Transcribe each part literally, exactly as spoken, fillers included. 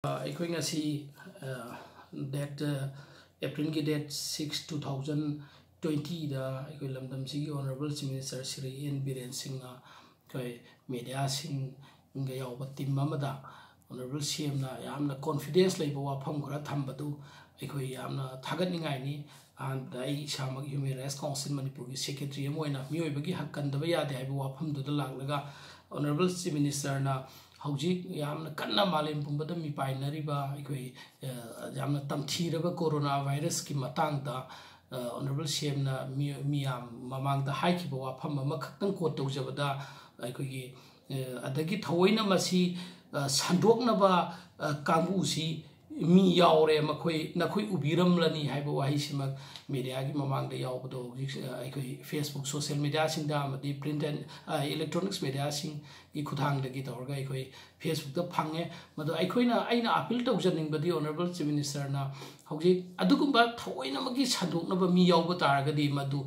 ꯑꯩꯈꯣꯏ ꯉꯁꯤ ꯗꯦꯠ ꯑꯦꯄ꯭ꯔꯤꯜꯒꯤ ꯗꯦꯠ ꯁꯤꯛꯁ, ꯇꯨ ꯊꯥꯎꯖꯟ ꯇ꯭ꯋꯦꯟꯇꯤꯗ ꯑꯩꯈꯣꯏ ꯂꯝꯗꯝꯁꯤꯒꯤ honourable chief minister Shri N Biren ꯁꯤꯡꯅ ꯑꯩꯈꯣꯏ ꯃꯦꯗꯤꯌꯥꯁꯤꯡꯒ ꯌꯥꯎꯕ ꯇꯤꯝ ꯑꯃꯗ ꯑꯣꯅꯔꯦꯕꯜ ꯁꯤ ꯑꯦꯝꯅ ꯌꯥꯝꯅ ꯀꯣꯟꯐꯤꯗꯦꯟꯁ ꯂꯩꯕ ꯋꯥꯐꯝ ꯈꯔ ꯊꯝꯕꯗꯨ ꯑꯩꯈꯣꯏ ꯌꯥꯝꯅ ꯊꯥꯒꯠꯅꯤꯡꯉꯥꯏꯅꯤ꯫ ꯑꯍꯥꯟꯕꯗ ꯑꯩ ꯏꯁꯥꯃꯛ ꯍ꯭ꯌꯨꯃꯦꯟ ꯔꯥꯏꯠꯁ ꯀꯥꯎꯟꯁꯤꯜ ꯃꯅꯤꯄꯨꯔꯒꯤ ꯁꯦꯀ꯭ꯔꯦꯇꯔꯤ ꯑꯃ ꯑꯣꯏꯅ ꯃꯤꯑꯣꯏꯕꯒꯤ ꯍꯛ ꯀꯟꯗꯕ ꯌꯥꯗꯦ ꯍꯥꯏꯕ ꯋꯥꯐꯝꯗꯨꯗ ꯂꯥꯛꯂꯒ ꯑꯣꯅꯔꯦꯕꯜ ꯆꯤꯐ ꯃꯤꯅꯤꯁꯇꯔꯅ ꯍꯧꯖꯤꯛ ꯌꯥꯝꯅ ꯀꯟꯅ ꯃꯥꯂꯦꯝ ꯄꯨꯝꯕꯗ ꯃꯤꯄꯥꯏꯅꯔꯤꯕ ꯑꯩꯈꯣꯏ ꯌꯥꯝꯅ ꯇꯝꯊꯤꯔꯕ ꯀꯣꯔꯣꯅꯥ ꯚꯥꯏꯔꯁꯀꯤ ꯃꯇꯥꯡꯗ ꯑꯣꯅꯔꯦꯕꯜ ꯁꯤ ꯑꯦꯝꯅ ꯃꯤꯌꯥꯝ ꯃꯃꯥꯡꯗ ꯍꯥꯏꯈꯤꯕ ꯋꯥꯐꯝ ꯑꯃꯈꯛꯇꯪ ꯀꯣꯠ ꯇꯧꯖꯕꯗ ꯑꯩꯈꯣꯏꯒꯤ ꯑꯗꯒꯤ ꯊꯑꯣꯏꯅ ꯃꯁꯤ ꯁꯟꯗꯣꯛꯅꯕ ꯀꯥꯡꯕꯨꯁꯤ ꯃꯤ ꯌꯥꯎꯔꯦ, ꯃꯈꯣꯏ ꯅꯈꯣꯏ ꯎꯕꯤꯔꯝꯂꯅꯤ ꯍꯥꯏꯕ ꯋꯥꯍꯩꯁꯤꯃꯛ ꯃꯦꯗꯤꯌꯥꯒꯤ ꯃꯃꯥꯡꯗ ꯌꯥꯎꯕꯗꯣ ꯍꯧꯖꯤꯛ ꯑꯩꯈꯣꯏ ꯐꯦꯁꯕꯨꯛ, ꯁꯣꯁꯤꯌꯦꯜ ꯃꯦꯗꯤꯌꯥꯁꯤꯡꯗ ꯑꯃꯗꯤ ꯄ꯭ꯔꯤꯟꯠ ꯑꯦꯟ ꯏꯂꯦꯛꯇ꯭ꯔꯣꯅꯤꯛꯁ ꯃꯦꯗꯤꯌꯥꯁꯤꯡꯒꯤ ꯈꯨꯠꯊꯥꯡꯗꯒꯤ ꯇꯧꯔꯒ ꯑꯩꯈꯣꯏ ꯐꯦꯁꯕꯨꯛꯇ ꯐꯪꯉꯦ꯫ ꯃꯗꯨ ꯑꯩꯈꯣꯏꯅ ꯑꯩꯅ ꯑꯄꯤꯜ ꯇꯧꯖꯅꯤꯡꯕꯗꯤ ꯑꯣꯅꯔꯦꯕꯜ ꯆꯤꯐ ꯃꯤꯅꯤꯁꯇꯔꯅ ꯍꯧꯖꯤꯛ ꯑꯗꯨꯒꯨꯝꯕ ꯊꯑꯣꯏꯅꯃꯛꯀꯤ ꯁꯟꯗꯣꯛꯅꯕ ꯃꯤ ꯌꯥꯎꯕ ꯇꯥꯔꯒꯗꯤ ꯃꯗꯨ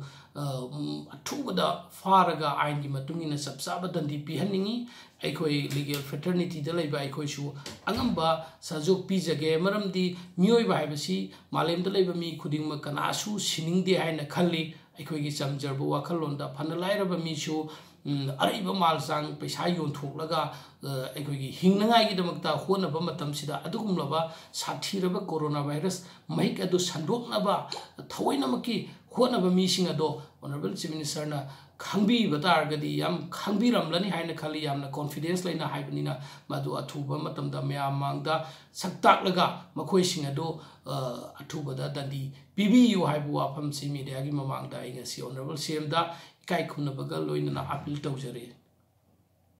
ꯑꯊꯨꯕꯗ ꯐꯥꯔꯒ ꯑꯥꯏꯟꯒꯤ ꯃꯇꯨꯡ ꯏꯟꯅ ꯆꯞ ꯆꯥꯕ ꯗꯟꯗꯤ ꯄꯤꯍꯟꯅꯤꯡꯉꯤ꯫ ꯑꯩꯈꯣꯏ ꯂꯤꯒꯦꯜ ꯐ꯭ꯔꯦꯇꯔꯅꯤꯇꯤꯗ ꯂꯩꯕ ꯑꯩꯈꯣꯏꯁꯨ ꯑꯉꯝꯕ ꯁꯍꯖꯣꯛ ꯄꯤꯖꯒꯦ꯫ ꯃꯔꯝꯗꯤ ꯃꯤꯑꯣꯏꯕ ꯍꯥꯏꯕꯁꯤ ꯃꯥꯂꯦꯝꯗ ꯂꯩꯕ ꯃꯤ ꯈꯨꯗꯤꯡꯃꯛ ꯀꯅꯥꯁꯨ ꯁꯤꯅꯤꯡꯗꯦ ꯍꯥꯏꯅ ꯈꯜꯂꯤ꯫ ꯑꯩꯈꯣꯏꯒꯤ ꯆꯝꯖꯔꯕ ꯋꯥꯈꯜꯂꯣꯟꯗ ꯐꯅ ꯂꯥꯏꯔꯕ ꯃꯤꯁꯨ ꯑꯔꯩꯕ ꯃꯥꯜ ꯆꯥꯡ ꯄꯩꯁꯥ ꯌꯣꯟꯊꯣꯛꯂꯒ ꯑꯩꯈꯣꯏꯒꯤ ꯍꯤꯡꯅꯉꯥꯏꯒꯤꯗꯃꯛꯇ ꯍꯣꯠꯅꯕ ꯃꯇꯝꯁꯤꯗ ꯑꯗꯨꯒꯨꯝꯂꯕ ꯁꯥꯊꯤꯔꯕ ꯀꯣꯔꯣꯅꯥ ꯚꯥꯏꯔꯁ ꯃꯍꯤꯛ ꯑꯗꯨ ꯁꯟꯗꯣꯛꯅꯕ ꯊꯑꯣꯏꯅꯃꯛꯀꯤ ꯍꯣꯠꯅꯕ ꯃꯤꯁꯤꯡ ꯑꯗꯣ ꯑꯣꯅꯔꯦꯕꯜ ꯆꯤꯐ ꯃꯤꯅꯤꯁꯇꯔꯅ ꯈꯪꯕꯤꯕ ꯇꯥꯔꯒꯗꯤ, ꯌꯥꯝ ꯈꯪꯕꯤꯔꯝꯂꯅꯤ ꯍꯥꯏꯅ ꯈꯜꯂꯤ꯫ ꯌꯥꯝꯅ ꯀꯣꯟꯐꯤꯗꯦꯟꯁ ꯂꯩꯅ ꯍꯥꯏꯕꯅꯤꯅ ꯃꯗꯨ ꯑꯊꯨꯕ ꯃꯇꯝꯗ ꯃꯌꯥꯝ ꯃꯥꯡꯗ ꯁꯛ ꯇꯥꯛꯂꯒ ꯃꯈꯣꯏꯁꯤꯡ ꯑꯗꯨ ꯑꯊꯨꯕꯗ ꯗꯟꯗꯤ ꯄꯤꯕꯤꯌꯨ ꯍꯥꯏꯕ ꯋꯥꯐꯝꯁꯤ ꯃꯦꯗꯤꯌꯥꯒꯤ ꯃꯃꯥꯡꯗ ꯑꯩ ꯉꯁꯤ ꯑꯣꯅꯔꯦꯕꯜ ꯁꯤ ꯑꯦꯝꯗ ꯏꯀꯥꯏ ꯈꯨꯝꯅꯕꯒ ꯂꯣꯏꯅꯅ ꯑꯄꯤꯜ ꯇꯧꯖꯔꯤ꯫